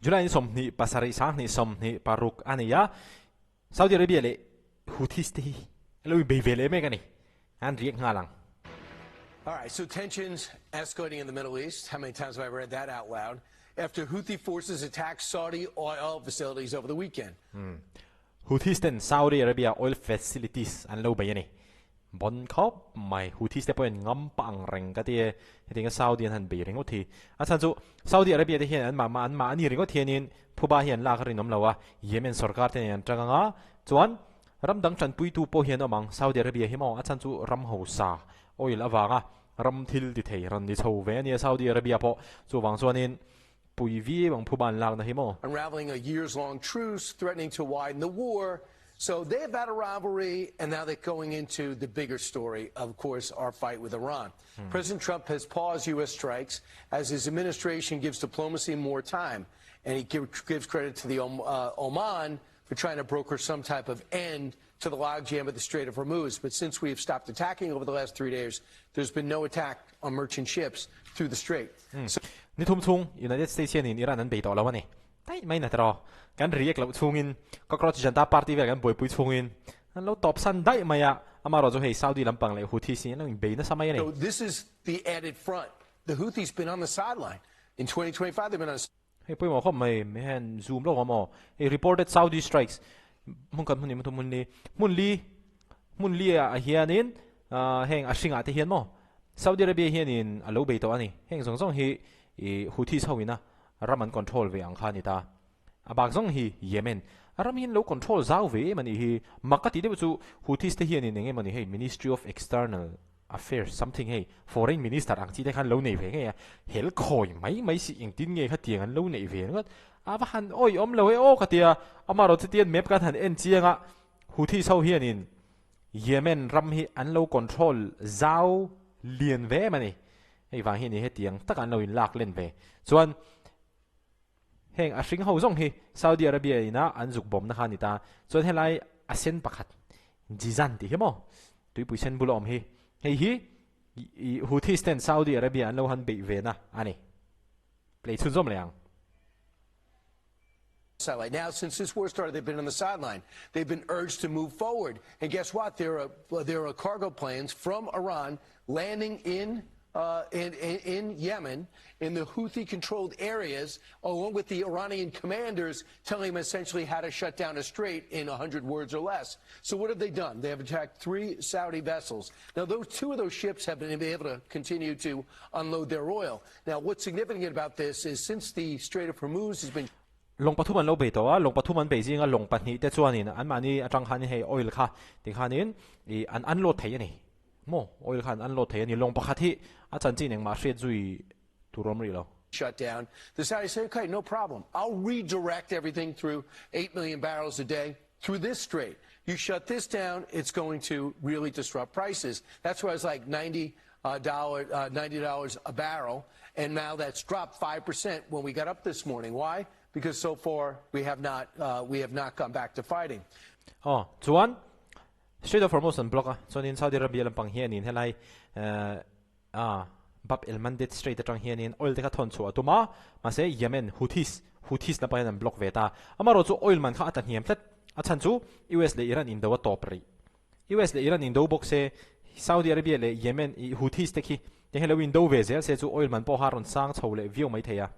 July ni 27 2026 a ni a, Saudi Arabia leh Houthis te hi lo inbei ve leh mek a ni. An riak nghal ang. Alright, so tensions escalating in the Middle East. How many times have I read that out loud? After Houthi forces attacked Saudi oil facilities over the weekend. Houthis ten Saudi Arabia oil facilities an lo bei a ni. Bon khawp mai, Houthis te pawhin ngam pah ang reng ka ti e, hetianga Saudi an han bei ringawt hi. A chhan chu Saudi Arabia te hian an mah mah an mah a ni ringawt hianin phuba hi an lak a rinawm lo a, Yemen sorkar te nen an tang ang a, chuan ram dang tanpuitu pawh hi an awm ang, Saudi Arabia hi maw a chhan chu ram hausa oil avanga ram thil ti thei rawn ni chho ve a nia Saudi Arabia pawh, chuvang chuanin pui viau ang phuba an lakna hi maw. Unraveling a years long truce, threatening to widen the war, so they have had a rivalry and now they're going into the bigger story of course our fight with Iran. President Trump has paused U.S. strikes as his administration gives diplomacy more time and he gives credit to the Oman for trying to broker some type of end to the logjam at the Strait of Hormuz. But since we have stopped attacking over the last 3 days, there's been no attack on merchant ships through the strait. So Ni thum chhung United States hianin Iran an bei tawh lo a ni. Daih mai na tiraw. Kan react loh chhungin Cockroach Janta Party vel kan buaipui chhungin an lo tawp san daih mai a, amaherawhchu hei Saudi lampang leh Houthis hi an lo inbei nasa mai a ni. So this is the added front. The Houthis been on the sideline. In 2025 they've been on Hei pawimawh khawp mai, mi hian zoom lawk awm aw. Hei reported Saudi strikes hmun khat hmun hnih hmun thum hmun li hmun li hmun li ah hianin heng a hringah te hian maw Saudi Arabia hianin a lo bei tawh a ni. Heng zawng zawng hi ih Houthis ho ina ram an control ve ang kha a ni ta. A bak zawng hi Yemen a ram hian lo control zau ve em a nih hi. Mak ka tih deuh chu Houthis te hianin eng emaw ni hei Ministry of External Affairs something hei Foreign Minister ang chi te khan lo nei ve ngei a, hel khawi mai mai si engtin nge khatiang an lo neih ve ringawt a va han awih awm lo e aw ka tia, amaherawh chutian map kan han en chiang a, Houthis ho hianin Yemen ram hi an lo control zau lian ve em a ni, hei vang hi a ni hetiang taka an lo in lak len ve chuan heng a hring ho zawng hi Saudi Arabia ina an zuk bawmna kha a ni ta, chuan helai a sen pakhat Jizan tih hi maw tuipui sen bula awm hi, hei hi Houthis ten Saudi Arabia an lo han beih ve na a ni. Play chhunzawm leh ang. Sideline. Now, since this war started, they've been on the sideline. They've been urged to move forward. And guess what? There are, there are cargo planes from Iran landing in uh, in, in, in Yemen, in the Houthi-controlled areas, along with the Iranian commanders telling them essentially how to shut down a strait in 100 words or less. So what have they done? They have attacked 3 Saudi vessels. Now, those 2 of those ships have been able to continue to unload their oil. Now, what's significant about this is since the Strait of Hormuz has been Lawng pathum an lo bei tawh a, lawng pathum an bei zinga lawng pahnih te chuanin anmahni atang khanin hei oil kha tikhanin ih an unload thei a ni maw, oil kha an unload thei a ni. Lawng pakhat hi a chanchin engmah hriat zui tur awm rih lo. Shut down. The Saudis say, okay, no problem. I'll redirect everything through 8 million barrels a day through this strait. You shut this down, it's going to really disrupt prices. That's why it's like 90 dollar, $90 a barrel, and now that's dropped 5% when we got up this morning. Why? Because so far we have not, we have not gone back to fighting. Aw, chuan Strait of Hormuz an block a, chuanin Saudi Arabia lampang hianin helai ah Bab el Mandeb Strait atang hianin oil te kha thawn chhuah a tum a, mahse Yemen Houthis, Houthis lampang hian an block ve ta. Amaherawhchu oil man kha a tla hniam tlat, a chhan chu US leh Iran indo a tawp rih. US leh Iran indo bawk se, Saudi Arabia leh Yemen i Houthis te khi eng hello indo ve zel se chu oil man pawh a rawn sang chho leh viau mai thei a.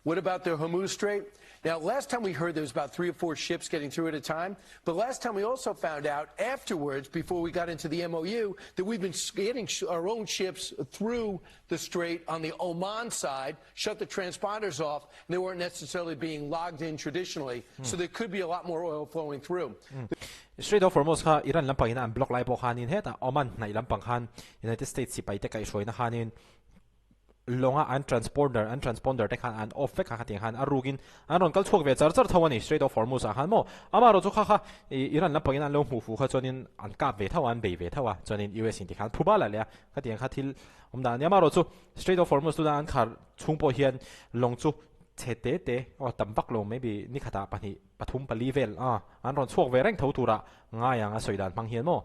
What about the Hormuz Strait? Now, last time we heard there was about 3 or 4 ships getting through at a time, but last time we also found out afterwards, before we got into the MOU, that we've been getting our own ships through the strait on the Oman side, shut the transponders off, and they weren't necessarily being logged in traditionally, so there could be a lot more oil flowing through. Strait of Hormuz kha Iran lampang in an block lai pawh khanin hetah Oman hnaih lampang khan United States sipai te kaihhruaina khanin lawnga an transporter an transponder te khan an off vek kha khatiang khan a rukin an rawn kal chhuak ve char char tho a ni Strait of Hormuz ah khan maw amaherawh chu kha kha Iran lampangin an lo hmuh fuh kha chuanin an kap ve tho a an bei ve tho a chuanin US in tikhan phu bal ah leh a khatiang kha thil awm dan a ni amaherawh chu Strait of Hormuz tuna an khar chhung pawh hian lawng chu chhe te te aw tam vak lo maybe ni khatah pahnih pathum pali vel a an rawn chhuak ve reng tho turah ngai ang a sawi dan hmang hian maw.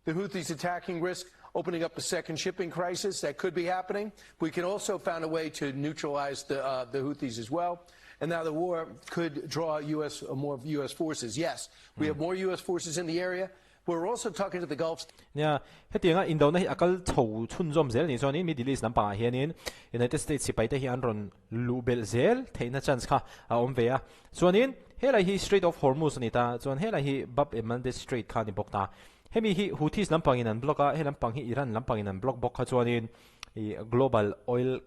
The Houthis attacking risk opening up a second shipping crisis that could be happening. We can also find a way to neutralize the, the Houthis as well. And now the war could draw U.S. more U.S. forces. Yes, we have more U.S. forces in the area. We're also talking to the Gulf. Nia, hetianga indona hi a kal chho chhunzawm zel ni chuanin Middle East lampangah hianin United States sipai te hi an rawn luh belh zel theihna chance kha a awm ve a. Chuanin helai hi Strait of Hormuz a ni ta, chuan helai hi Bab el Mandeb Strait kha a ni bawk ta. Hemi hi Houthis lampangin an block a, he lampang hi Iran lampangin an block bawk kha chuanin ih global oil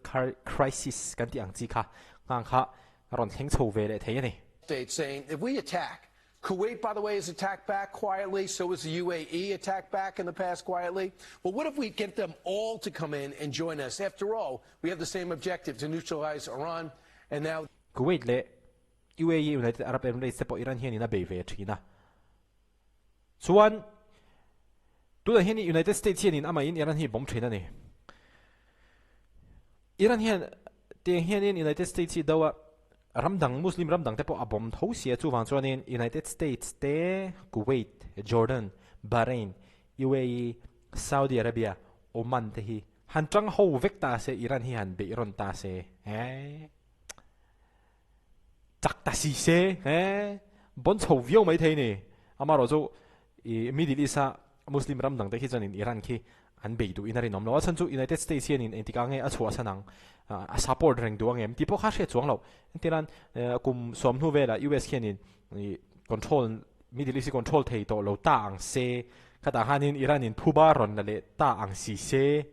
crisis kan tih ang chi kha nghang kha a rawn thleng chho ve leh thei a ni. States saying if we attack, Kuwait, by the way, has attacked back quietly. So has the UAE attacked back in the past quietly. Well, what if we get them all to come in and join us? After all, we have the same objective to neutralize Iran. And now. Kuwait leh UAE, United Arab Emirates te pawh Iran hianin a bei ve thin a. Chuan, tunah hian United States hianin amahin Iran hi bawm thin a ni. Iran hian tiang hianin United States hi do a, ram dang Muslim ram dang te pawh a bawm tho sia chuvang chuanin United States te, Kuwait, Jordan, Bahrain, UAE, Saudi Arabia, Oman te hi han tang ho vek ta se Iran hi han beih rawn ta se eh chak ta si se eh bawn chho viau mai thei ni amarawh chu I Middle East a Muslim ram dang te khi chuanin Iran khi an bei duhin a rinawm lo. A chhan chu United States hianin engtikah nge a chhuah san ang, a support reng duh ang em tih pawh kha a hriat chuang lo. Entiran kum sawm hnu velah US khianin control Middle East hi control thei tawh lo ta ang se, khatah khanin Iran in phuba rawn la leh ta ang si se,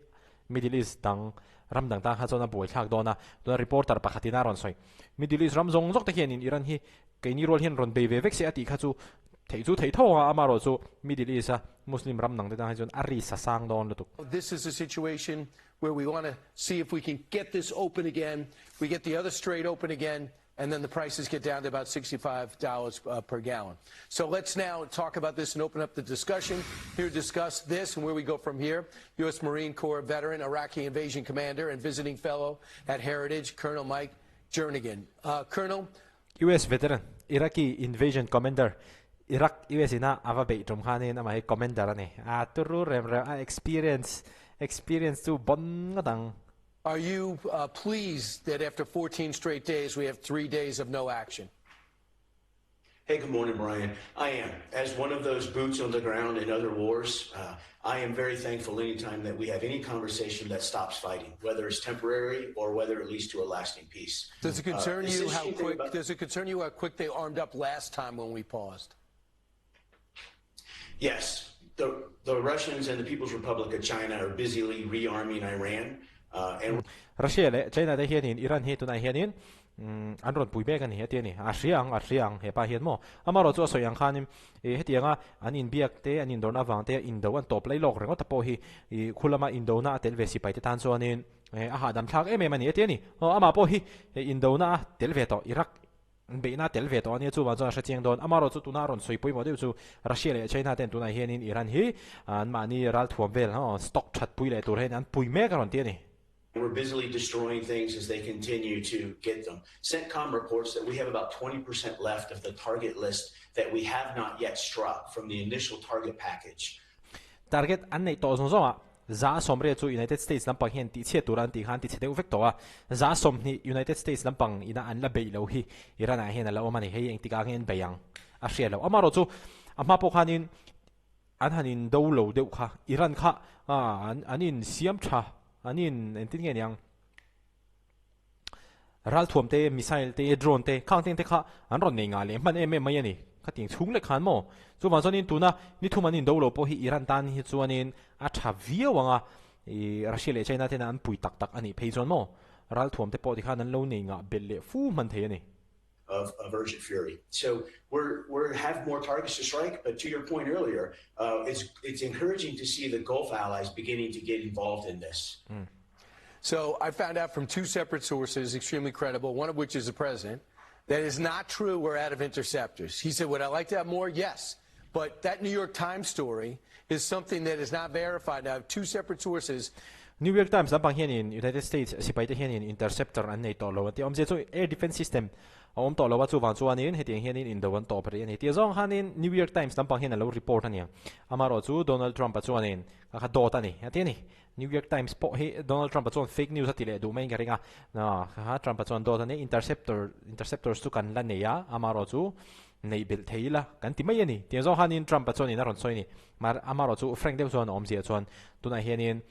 Middle East dang ram dang tan kha chuan a buaithlak dawn a. Tuna reporter pakhatin a rawn sawi, Middle East ram zawng zawk te hianin Iran hi Keini rual hian rawn bei ve vek se a tih kha chu theih chu theih tho ang a, amaherawh chu Middle East a Muslim ram dang te tan hi chuan a ri sa sang dawn lutuk. This is a situation where we want to see if we can get this open again, we get the other strait open again, and then the prices get down to about $65 per gallon. So let's now talk about this and open up the discussion. Here to discuss this and where we go from here, U.S. Marine Corps veteran, Iraqi invasion commander, and visiting fellow at Heritage, Colonel Mike Jernigan. Uh, Colonel, US veteran, Iraqi invasion commander, Iraq US ina a va beih tum khanin amah hi commander a ni. A turu rem rem a experience experience chu bon ngawt ang. Are you pleased that after 14 straight days we have three days of no action? Hey, good morning, Brian. I am. As one of those boots on the ground in other wars, uh, I am very thankful anytime that we have any conversation that stops fighting, whether it's temporary or whether it leads to a lasting peace. Does it concern uh, you how quick? Does it concern you how quick they armed up last time when we paused? Yes, the the Russians and the People's Republic of China are busily rearming Iran. Uh, and Russia leh China te hianin Iran hi tunah hianin an rawn pui mek a ni heti a ni. A hria ang, a hria ang hepa hian maw. Amaherawh chu a sawi ang khanin ih hetianga an inbiak te, an indawrna avang te indo an tawp lai lawk ringawt a pawh hi ih khu lama indona a tel ve sipai te tan chuanin a hahdam thlak em em a ni heti a ni. Aw amah pawh hi indona a tel ve tawh Iraq beihna a tel ve tawh a nia chuvang chuan a hre chiang dawn. Amaherawh chu tuna a rawn sawi pawimawh deuh chu Russia leh China ten tunah hianin Iran hi anmahni ralthuam vel stock that pui leh tur hian an pui mek a rawn ti a ni. We're busily destroying things as they continue to get them. CENTCOM reports that we have about 20% left of the target list that we have not yet struck from the initial target package. Target an neih tawh zawng zawngah za sawmriat chu United States lampang hian tihchhiat tura an tih khan tichhe deuh vek tawh a, za 20 United States lampang ina an la beih loh hi Iran ah hian a la awm a ni. Hei engtikah nge an bei ang a hriat loh. Amaherawh chu a hma pawh khanin an han in do lo deuh kha Iran kha an an in siam tha an in engtin nge niang ralthuam te missile te drone te khang teng te kha an rawn nei ngah leh hman em em mai a ni khatiang chhung leh khan maw chuvang chuanin tuna ni thum an in do lo pawh hi Iran tan hi chuanin a tha viau ang a ih Russia leh China tena an pui tak tak a nih phei chuan maw ralthuam te pawh tikhan an lo nei ngah belh leh fu hman thei a ni. of, of urgent fury. So we're, we have more targets to strike, but to your point earlier, uh, it's, it's encouraging to see the Gulf allies beginning to get involved in this. So I found out from two separate sources, extremely credible, one of which is the president, that is not true we're out of interceptors. He said, would I like to have more? Yes. But that New York Times story is something that is not verified. Now, I have two separate sources. New York Times lampang hianin United States sipaite hianin interceptor an nei tawh lo an ti. Awmzia chu air defense system A awm tawh lo a, chuvang chuanin hetiang hianin indo an tawp rih a ni. Tia zawng khanin New York Times lampang hian a lo report a niang. Amaherawhchu Donald Trump-a chuanin ka kha dawt a ni a ti a ni. New York Times pawh hi Donald Trump-a chuan fake news a ti leh duh maiin ka ring a. Kha Trump-a chuan dawt a ni. Interceptor, interceptors chu kan la nei a, amaherawhchu neih belh thei ila kan ti mai a ni. Tiang zawng khanin Trump-a chuanin a rawn sawi a ni. Amaherawhchu frank deuh chuan a awmzia chuan tunah hianin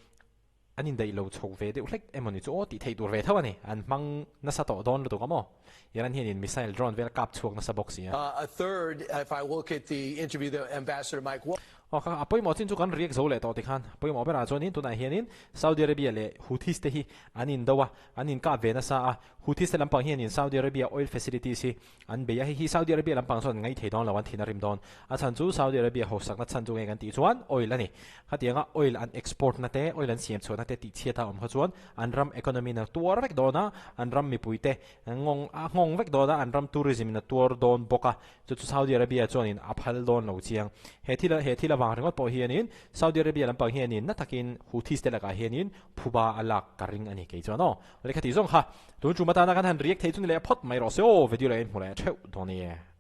An indaih lo chho ve deuh hlek emaw ni chu aw tih theih tur ve tho a ni. An hmang nasa tawh dawn lutuk a maw? Iran hianin missile drone vel kap chhuak nasa bawk si a. A third, if I look at the interview that Ambassador Mike Waltz. Aw kha a pawimawh chin chu kan riak zo leh tawh tikhan a pawimawh berah chuanin tunah hianin Saudi Arabia leh Houthis te hi an indo a, an inkap ve nasa a. Houthis te lampang hianin Saudi Arabia oil facilities hi An bei a, hei hi Saudi Arabia lampang chuan an ngaih thei dawn lo, an thin a rim dawn. A chhan chu Saudi Arabia hausakna chhan chu nge kan tih chuan oil a ni. Khatianga oil an export na te, oil an siam chhuahna te tih chhiat a awm kha chuan an ram economy in a tuar vek dawn a, an ram mipui te nghawng a nghawng vek dawn a, an ram tourism in a tuar dawn bawk a. Chu chu Saudi Arabia chuanin a phal dawn lo chiang. He thil he thil avang ringawt pawh hianin Saudi Arabia lampang hianin na takin Houthis te lakah hianin phuba a lak ka ring a ni kei chuan aw. Lehkha tih zawng kha tun tum atana kan han riak thei chu ni leh phawt mai rawh se aw, video leh in hmu leh theuh dawn e.